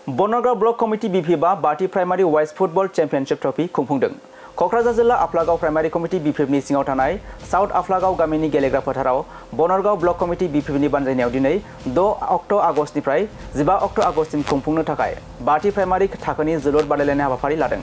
बनरग block committee BPF बाटी primary wise football championship trophy खुंफुंदों। कक्राझार जिल्ला आफलागाव प्राइमारि कमिटि BPF नि सिङाव थानाय साउथ आफलागाव गामिनि गेलेग्रा फोथाराव बनरगाव ब्लक कमिटि BPF नि बानजायनायाव दिनै 6 अक्ट' आगस्तनिफ्राय 15 अक्ट' आगस्तसिम खुंफुंनो थाखाय बाटी प्राइमारि थाखोनि जोलुर बादायलायनाय हाबाफारि लादों।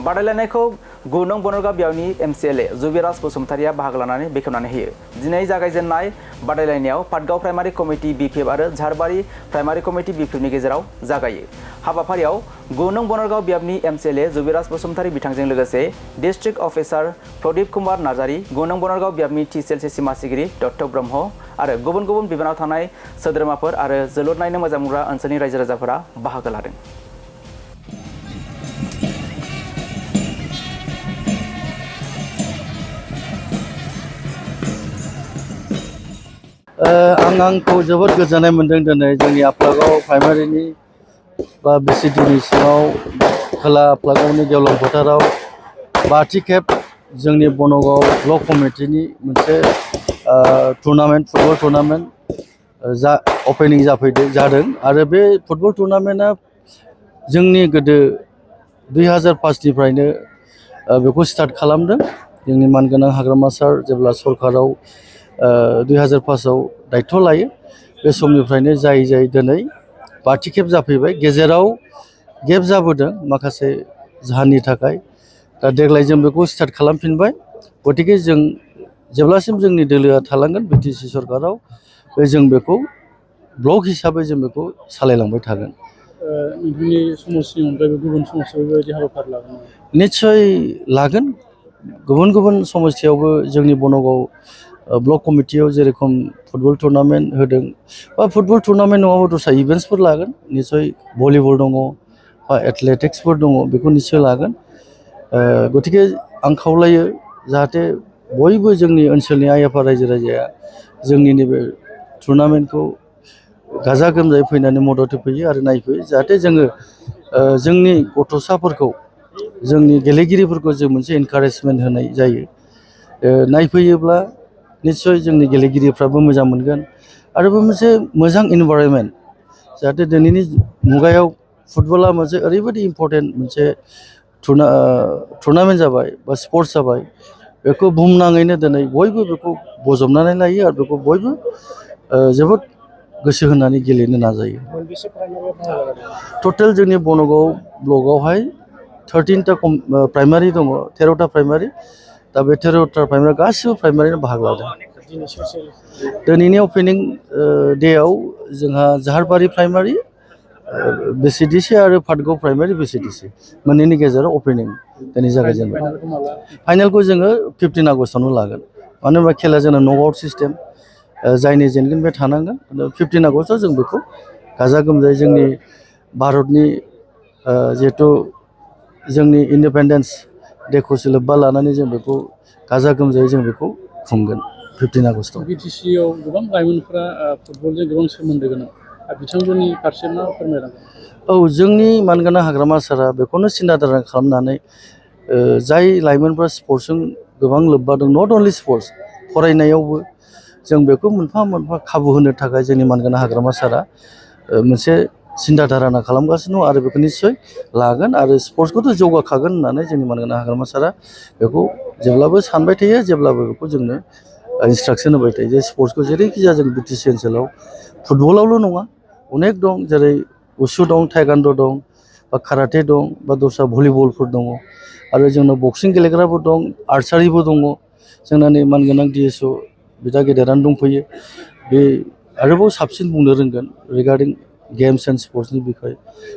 बादायलायनायखौ 9 नं बनरगाव बियावनि MCLA जुबिराज बसुमतारिया बाहागो लानानै बेखेवनानै होयो। दिनै जागायजेननाय बादायलायनायाव पाटगाव प्राइमारि कमिटि BPF आरो झारबारि प्राइमारि कमिटि BPF नि गेजेराव जागायो। हाबाफारियाव 9 नं बनरगाव बियाबनि MCLA जुबिराज बसुमतारि बिथांजों लोगोसे डिस्ट्रिक्ट अफिसार प्रदीप कुमार नार्जारी, 9 नं बनरगाव बियाबनि TCLC मासिगिरि दत्त ब्रह्म आरो गुबुन गुबुन बिबानाव थानाय सोद्रोमाफोर आरो जोलुर नायनो मोजां मोनग्रा ओनसोलनि रायजो राजाफोरा बाहागो लादों। आंखौ जोबोद गोजोननाय मोनदों दिनै जोंनि आफलागाव प्राइमारिनि बा BCDनि सिङाव खोला आफलागावनि गेवलां फोथाराव बाथि खेब जोंनि बनगाव ब्लक कमिटिनि मोनसे टुर्नामेन्ट फुटबल टुर्नामेन्ट अपेनिं जादों आरो बे फुटबल टुर्नामेन्टआ जोंनि गोदो 2005 निफ्रायनो बेखौ स्टार्ट खालामदों। जोंनि मानगोनां हाग्रामा सार जेब्ला सरकाराव 2005 आव दायथ' लायो बे समनिफ्रायनो जायै दिनै बाथि खेब जाफैबाय। गेजेराव गेप जाबोदों माखासे जाहोननि थाखाय। दा देग्लाय जों बेखौ स्टार्ट खालामफिनबाय। गतिके जों जेब्लासिम जोंनि दोलोआ थालांगोन BTC सरकाराव जों बेखौ ब्लक हिसाबै जों बेखौ सालायलांबाय थागोन। नोंथांनि समस्थिनि अनगायैबो गुबुन समस्थियाव बेबायदि हाबाफारि लागोन? निस्सय लागोन। गुबुन गुबुन समस्थियावबो जोंनि बनगाव ब्लक कमिटियाव जेरेखम फुटबल टुर्नामेन्ट होदों बा फुटबल टुर्नामेन्ट नङाबा दस्रा इभेन्ट्सफोर लागोन। निस्सय भलिबल दङ बा एथलेटिक्सफोर दङ, बेखौ निस्सय लागोन। गतिके आं खावलायो जाहाथे बयबो जोंनि ओनसोलनि आइ आफा रायजो राजाया जोंनि नैबे टुर्नामेन्टखौ गाजा गोमजायै फैनानै मदद होफैयो आरो नायफैयो, जाहाथे जोङो जोंनि गथ'साफोरखौ जोंनि गेलेगिरिफोरखौ जों मोनसे एनकारेजमेन्ट होनाय जायो। नायफैयोब्ला निस्सय जोंनि गेलेगिरिफ्राबो मोजां मोनगोन आरो बे मोनसे मोजां इनभाइरनमेन्ट। जाहाथे दिनैनि मुगायाव फुटबला मोनसे ओरैबायदि इम्परटेन्ट मोनसे टुर्नामेन्ट जाबाय बा स्पर्ट्स जाबाय, बेखौ बुहुमनाङैनो दिनै बयबो बेखौ बजबनानै लायो आरो बेखौ बयबो जोबोद गोसो होनानै गेलेनो नाजायो। टटेल जोंनि बनगाव ब्लकआवहाय 13टा प्राइमारि दङ, 13टा प्राइमारि। दा बे 13टा प्राइमारि गासिबो प्राइमारिनो बाहागो लादों। दिनैनि अपेनिं डेआव जोंहा झारबारि प्राइमारि BCDC आरो पाटगाव प्राइमारि BCDC मोननैनि गेजेराव अपेनिं दिनै जागायजेनबाय। फाइनालखौ जोङो 15 आगस्टआवनो लागोन। मानो होनबा खेला जोंना नकआउट सिस्टेम, जायनि जेनगोन बे थानांगोन। 15 आगस्टआव जों बेखौ गाजा गोमजायै जोंनि भारतनि जिहेथु जोंनि इन्डिपेन्डेन्स डेखौ लोब्बा लानानै जों बेखौ गाजा गोमजायै जों बेखौ खुंगोन 15 आगस्टआव। BTCआव गोबां लाइमोनफोरा फुटबलजों गोबां सोमोन्दो गोनां, बिथांमोननि फारसे मा फोरमायनांगोन? औ, जोंनि मानगोनां हाग्रामा सारा बेखौनो सिन्था धारा खालामनानै जाय लाइमोनफ्रा स्पर्ट्सजों गोबां लोब्बा दं, नट अनलि स्पर्ट्स, फरायनायावबो जों बेखौ मोनफा मोनफा खाबु होनो थाखाय जोंनि मानगोनां हाग्रामा सारा मोनसे सिन्था धारणा खालामगासिनो दं आरो बेखौ निस्सय लागोन आरो स्पर्ट्सखौथ' जौगाखागोन होननानै जोंनि मानगोनां हाग्रामा सारा बेखौ जेब्लाबो सानबाय थायो, जेब्लाबो बेखौ जोंनो इन्सट्राक्सन होबाय थायो जे स्पर्ट्सखौ जेरैखि जाया जों BTC ओनसोलाव फुटबलावल' नङा, अनेक दं, जेरै उसु दं, टाइगान्ड दं, बा काराटे दं, बा दस्रा भलिबलफोर दङ आरो जोंनाव बक्सिं गेलेग्राबो दं, आर्चारिबो दङ। जोंना नै मानगोनां DSO बिदा गेदेरानो दंफैयो, बे आरोबाव साबसिन बुंनो रोंगोन रिगार्डिं गेम्स एन्ड स्पर्ट्सनि बिखय।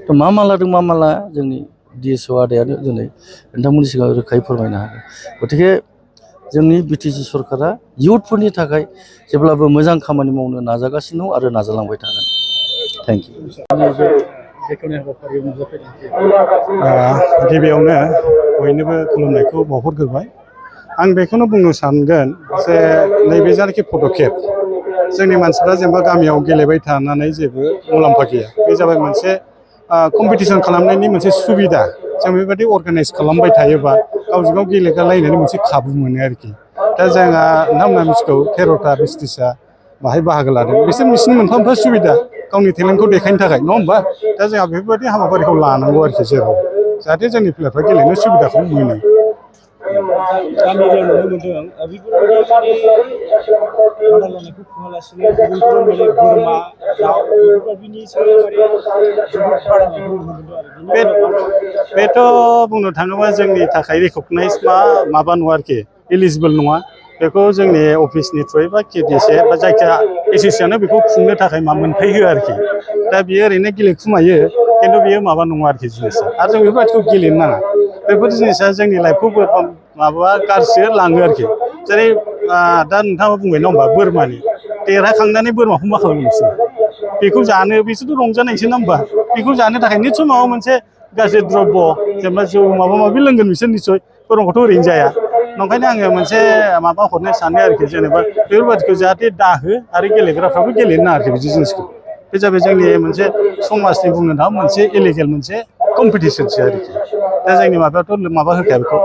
थ' मा लादों मा लाया जोंनि DSO आदायानो दिनै नोंथांमोननि सिगाङाव रोखायै फोरमायनो हागोन। गतिके जोंनि BTC सरकारा इयुथफोरनि थाखाय जेब्लाबो मोजां खामानि मावनो नाजागासिनो दं आरो नाजालांबाय थागोन। Thank you. गिबियावनो बयनोबो खुलुमनायखौ बावहरग्रोबाय। आं बेखौनो बुंनो सानगोन जे नैबे जानाखि पदक्षेप, जोंनि मानसिफ्रा जेनेबा गामियाव गेलेबाय थानानै जेबो मुलाम्फा गैया। बे जाबाय मोनसे कम्पिटिसन खालामनायनि मोनसे सुबिदा। जों बेबायदि अर्गानाइज खालामबाय थायोबा गावजों गाव गेलेलायनायनि मोनसे खाबु मोनो आरोखि। दा जोंहा नोंथांमोनहा मिथिगौ 13टा BCDCआ बाहाय बाहागो लादों। बिसोर बिसिनि मोनफा मोनफा सुबिदा। गावनि टेलेन्टखौ देखायनो थाखाय नङा होमबा दा जोंहा बेफोरबायदि हाबाफारिखौ लानांगौ आरोखि जेराव जाहाथे जोंनि प्लेयारफ्रा गेलेनो सुबिदाखौ मोनो गामियाव नुनो मोनदों बेफोरबायदि बादायलायनायखौ खुङालासिनो गुबुन गुबुन बोरमा दाउ बेफोरबायदिनि सायाव बादायलायनायखौ नुनो मोनदों आरो बेथ' बुंनो थाङोबा जोंनि थाखाय रिकगनाइज माबा नङा आरोखि इलिजिबोल नङा बेखौ जोंनि अफिसनि थ्रुयै बा केडिएसए बा जायखिया एसोसिएसनानो बेखौ खुंनो थाखाय मोनथाय होआ आरोखि दा बियो ओरैनो गेलेखुमायो खिन्थु बियो माबा नङा आरोखि जिनिसा आरो जों बेफोरबायदिखौ गेलेनो नाङा बेफोर जिनिसा जोंनि लाइफखौ माबा गाज्रिसो लाङो आरोखि जेरै दा नोंथाङा बुंबाय नङा होमबा बोरमानि देरहाखांनानै बोरमाखौ मा खालामो बिसोर बेखौ जानो बिसोरथ' रंजानायसो नङा होमबा बेखौ जानो थाखाय निस्सय माबा मोनसे गाज्रि द्रब्य जेनेबा जौ माबा माबि लोंगोन बिसोर निस्सय बोरमाखौथ' ओरैनो जाया नंखायनो आङो मोनसे माबा हरनो सानो आरोखि जेनेबा बेफोरबायदिखौ जाहाथे दाहो आरो गेलेग्राफ्राबो गेलेनो नाङा आरोखि बिदि जिनिसखौ बे जाबाय जोंनि मोनसे समाजनि बुंनो थाङोब्ला मोनसे इलिगेल मोनसे कम्पिटिसनसो आरोखि दा जोंनि माबायावथ' माबा होखाया बेखौ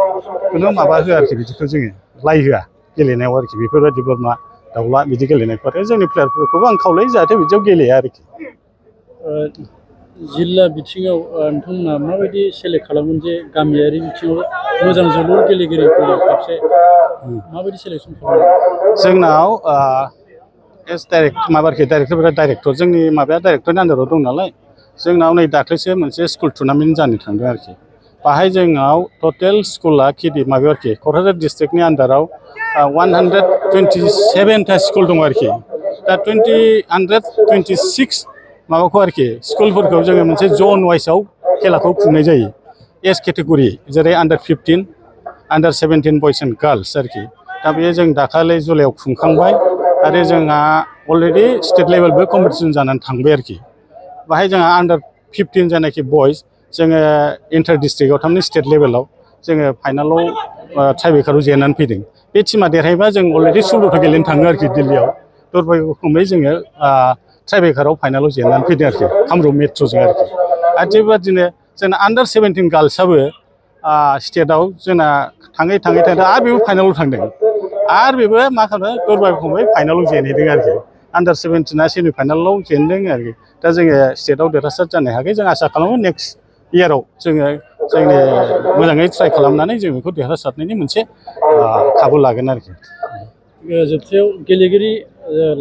खुनु माबा होआ आरोखि बिदिखौ जोङो लाइ होआ गेलेनायाव आरोखि बेफोरबायदि बोरमा दाउला बिदि गेलेनायखौ आरो जोंनि प्लेयारफोरखौबो आं खावलायो जाहाथे बिदियाव गेलेया आरोखि जिल्ला बिथिङाव नोंथांमोना माबायदि सेलेक्ट खालामगोन जे गामियारि बिथिङाव मोजां जोलुर गेलेगिरिफोरनि फारसे माबायदि सेलेक्सन खालामो जोंनाव एस डाइरेक्टर जोंनि माबाया डाइरेक्टरनि आन्दाराव दं नालाय जोंनाव नै दाख्लैसो मोनसे स्कुल टुर्नामेन्ट जानो थांदों आरोखि बाहाय जोंनाव टटेल स्कुला माबायाव आरोखि क'क्राझार डिस्ट्रिक्टनि आन्दाराव 127टा स्कुल दं आरोखि दा 126 माबाखौ आरोखि स्कुलफोरखौ जोङो मोनसे जन वाइसआव खेलाखौ खुंनाय जायो एज केटेगरि जेरै आन्डार 15 आन्डार 17 बयस एन्ड गार्लस आरोखि दा बेयो जों दाखालि जुलाइआव खुंखांबाय आरो जोंहा अलरेडि स्टेट लेभेलबो कम्पिटिसन जानानै थांबाय आरोखि बाहाय जोंहा आन्डार 15 जानाखि बयस जोङो इन्टार डिस्ट्रिक्टआव थारमाने स्टेट लेभेलाव जोङो फाइनालाव टाइब्रेकाराव जेननानै फैदों बे टिमा देरहायोबा जों अलरेडि 16 गेलेनो थाङो आरोखि दिल्लीयाव दुर्भाग्यक्रमै जोङो टाइब्रेकाराव फाइनालाव जेननानै फैदों आरोखि कामरुप मेट्र'जों आरोखि आरो बेबादिनो जोंना आन्डार 17 गार्लसाबो स्टेटआव जोंना थाङै आरो बेबो फाइनालाव थांदों आरो बेबो मा खालामदों दुर्भाग्यक्रमै फाइनालाव जेनहैदों आरोखि आन्डार 17 सेमि फाइनालाव जेनदों आरोखि दा जोङो स्टेटआव देरहासार जानो हायाखै जों आसा खालामो नेक्स्ट इयाराव जोङो जोंनि मोजाङै ट्राइ खालामनानै जों बेखौ देरहासारनायनि मोनसे खाबु लागोन आरोखि जोबथायाव गेलेगिरि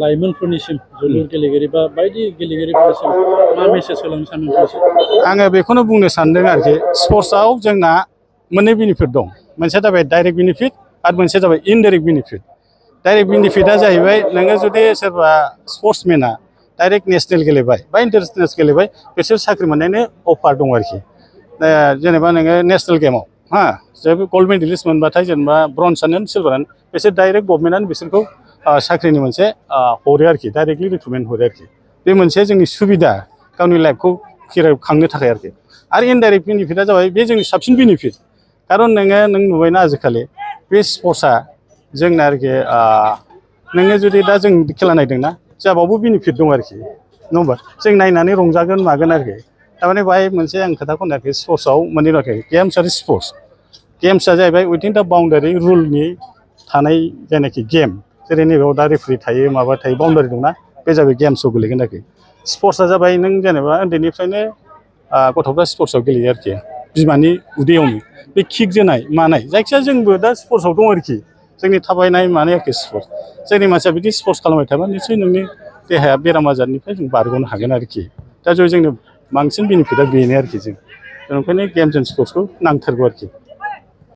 लाइमोनफोरनिसिम जोलुर गेलेगिरि बा बायदि गेलेगिरिफोरनिसिम मा मेसेज होलांनो सानो आङो बेखौनो बुंनो सानदों आरोखि स्पर्ट्सआव जोंना मोननै बेनिफिट दं मोनसेया जाबाय डाइरेक्ट बेनिफिट आरो मोनसेया जाबाय इनडाइरेक्ट बेनिफिट डाइरेक्ट बेनिफिटआ जाहैबाय नोङो जुदि सोरबा स्पर्ट्समेना डाइरेक्ट नेसनेल गेलेबाय बा इन्टारनेसनेल गेलेबाय बिसोर साख्रि मोननायनि अफार दं आरोखि जेनेबा नोङो नेसनेल गेमाव जेबो गल्ड मेडेलिस्ट मोनबाथाय जेनेबा ब्रन्जआनो सिलभारानो बिसोर डाइरेक्ट गभर्नमेन्टआनो बिसोरखौ साख्रिनि मोनसे हरो आरोखि डाइरेक्टलि रिक्रुटमेन्ट हरो आरोखि बे मोनसे जोंनि सुबिदा गावनि लाइफखौ खांनो थाखाय आरोखि आरो इनडाइरेक्ट बेनिफिटआ जाबाय बे जोंनि साबसिन बेनिफिट खारन नों नुबायना आजिखालि बे स्पर्ट्सआ जोंना आरोखि नोङो जुदि दा जों खेला नायदोंना जाबावबो बेनिफिट दं आरोखि नङा होमबा जों नायनानै रंजागोन मागोन आरोखि थारमाने बाहाय मोनसे आं खोथाखौ होनाखै स्पर्ट्सआव मोननै आरोखि गेम्स आरो स्पर्ट्स गेम्सआ जाहैबाय उइथिन दा बाउन्डारि रुलनि थानाय जायनाखि गेम जेरै नैबेयाव दा रेफ्रि थायो माबा थायो बाउन्डारि दंना बे जाबाय गेम्सआव गोलैगोन आरोखि स्पर्ट्सआ जाबाय नों जेनेबा उन्दैनिफ्रायनो गथ'फ्रा स्पर्ट्सआव गेलेयो आरोखि बिमानि उदैयावनो बे किक जोनाय मानाय जायखिजाया जोंबो दा स्पर्ट्सआव दं आरोखि जोंनि थाबायनाय मानाय आरोखि स्पर्ट्स जोंनि मानसिया बिदि स्पर्ट्स खालामबाय थाबा निस्सय नोंनि देहाया बेराम आजारनिफ्राय जों बारग'नो हागोन आरोखि दा जोंनो बांसिन बेनिफिटआ बेनो आरोखि जों ओंखायनो गेम्स एन्ड स्पर्ट्सखौ नांथारगौ आरोखि